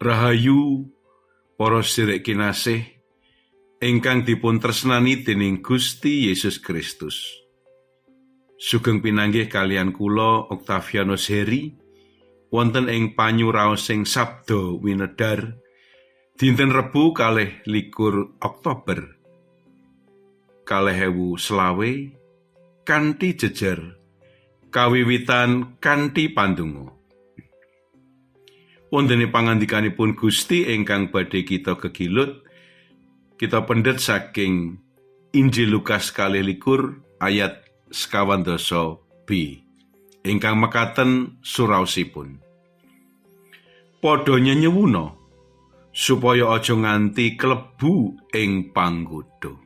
Rahayu para sedherek kinasih ingkang dipun tresnani dening Gusti Yesus Kristus. Sugeng pinanggih kaliyan kula, Octavianus Heri, wonten ing panyuraosing Sabda Winedar dinten Rebu 22 Oktober 2025 kanthi jejer kawiwitan kanthi pandonga. Wontene pangandikanipun Gusti ingkang badhe kita gegilut, kita pendet saking Injil Lukas 22 ayat 25 b ingkang mekaten suraosipun: "Padha nyenyuwuna supaya aja nganti klebu ing panggoda."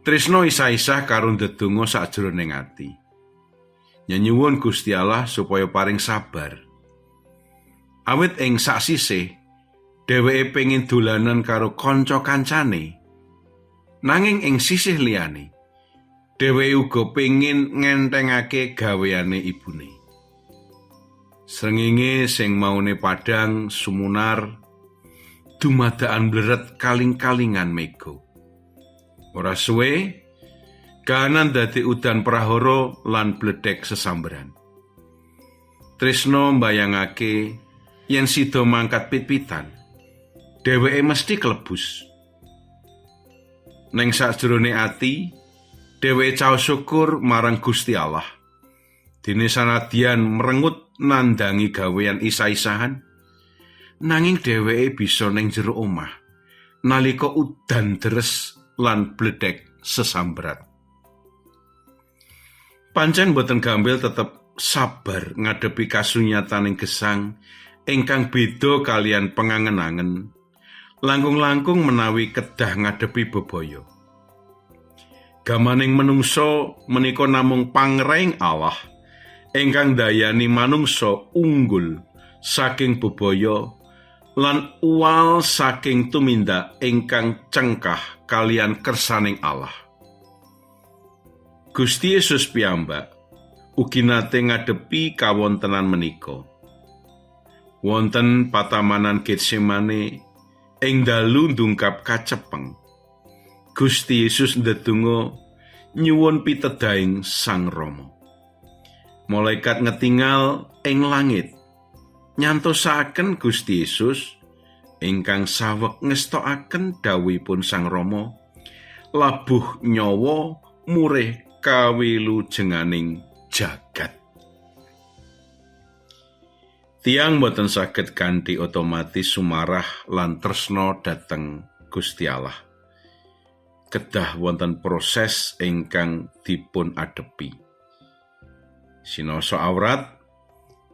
Trisno isah-isah karo ndedonga sakjroning ati. Nyenyuwun Gusti Allah supaya paring sabar. Awit ing saksisih dheweke pengin dolanan karo kanca kancane. Nanging ing sisih liyane, dheweke uga pengin ngentengake gaweane ibune. Srengenge sing maune padhang sumunar dumadakan mleret kaling-kalingan mega. Ora suwe, kahanan dadi udan prahara lan bledhek sesamberan. Trisno mbayangake yen sida mangkat pit-pitan, dheweke mesti klebus. Neng sakjroning ati, dheweke caos syukur marang Gusti Allah. Dene sanadyan merengut nandangi gawean isah-isahan, nanging dheweke bisa ning jero omah nalika udan deres lan bledhek sesambrat. Pancen boten gampil tetep sabar ngadepi kasunyataning gesang ingkang beda kaliyan pengangen-angen, langkung-langkung menawi kedah ngadepi bebaya. Gamaning menungso menika namung pangreing Allah ingkang ndayani manungsa unggul saking bebaya lan uwal saking tumindak ingkang cengkah kaliyan kersaning Allah. Gusti Yesus piyambak ugi nate ngadepi kawontenan menika. Wonten patamanan Getsemane ing dalu ndungkap kacepeng, Gusti Yesus ndedonga nyuwun pitedahing Sang Rama. Malaikat ngetingal ing langit nyantosaken Gusti Yesus ingkang saweg ngestokaken dawuhipun Sang Rama labuh nyawa murih kawilujenganing jagat. Tiyang boten saged kanthi otomatis sumarah lan tresna dhateng Gusti Allah. Kedah wonten proses ingkang dipun adepi. Sinaosa awrat,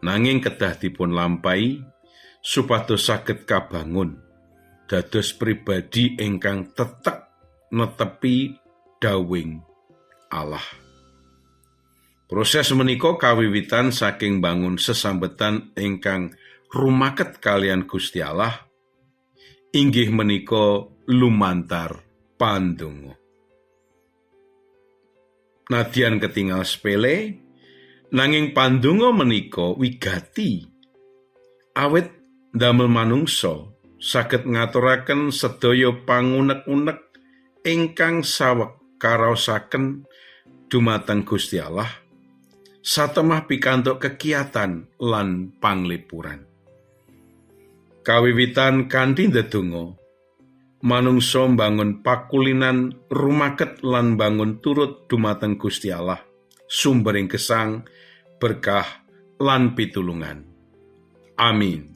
nanging kedah dipun lampahi supados saged kabangun dados pribadi ingkang teteg netepi dawuhing Allah. Proses menika kawiwitan saking bangun sesambetan ingkang rumaket kaliyan Gusti Allah, inggih menika lumantar pandonga. Nadyan ketingal sepele, nanging pandonga menika wigati awit ndamel manungsa saged ngaturaken sedaya pangunek-unek ingkang saweg karaosaken dumateng Gusti Allah satemah pikantuk kekiyatan lan panglipuran. Kawiwitan kanthi ndedonga, manungsa mbangun pakulinan rumaket lan bangun turut dumateng Gusti Allah, sumbering gesang, berkah lan pitulungan. Amin.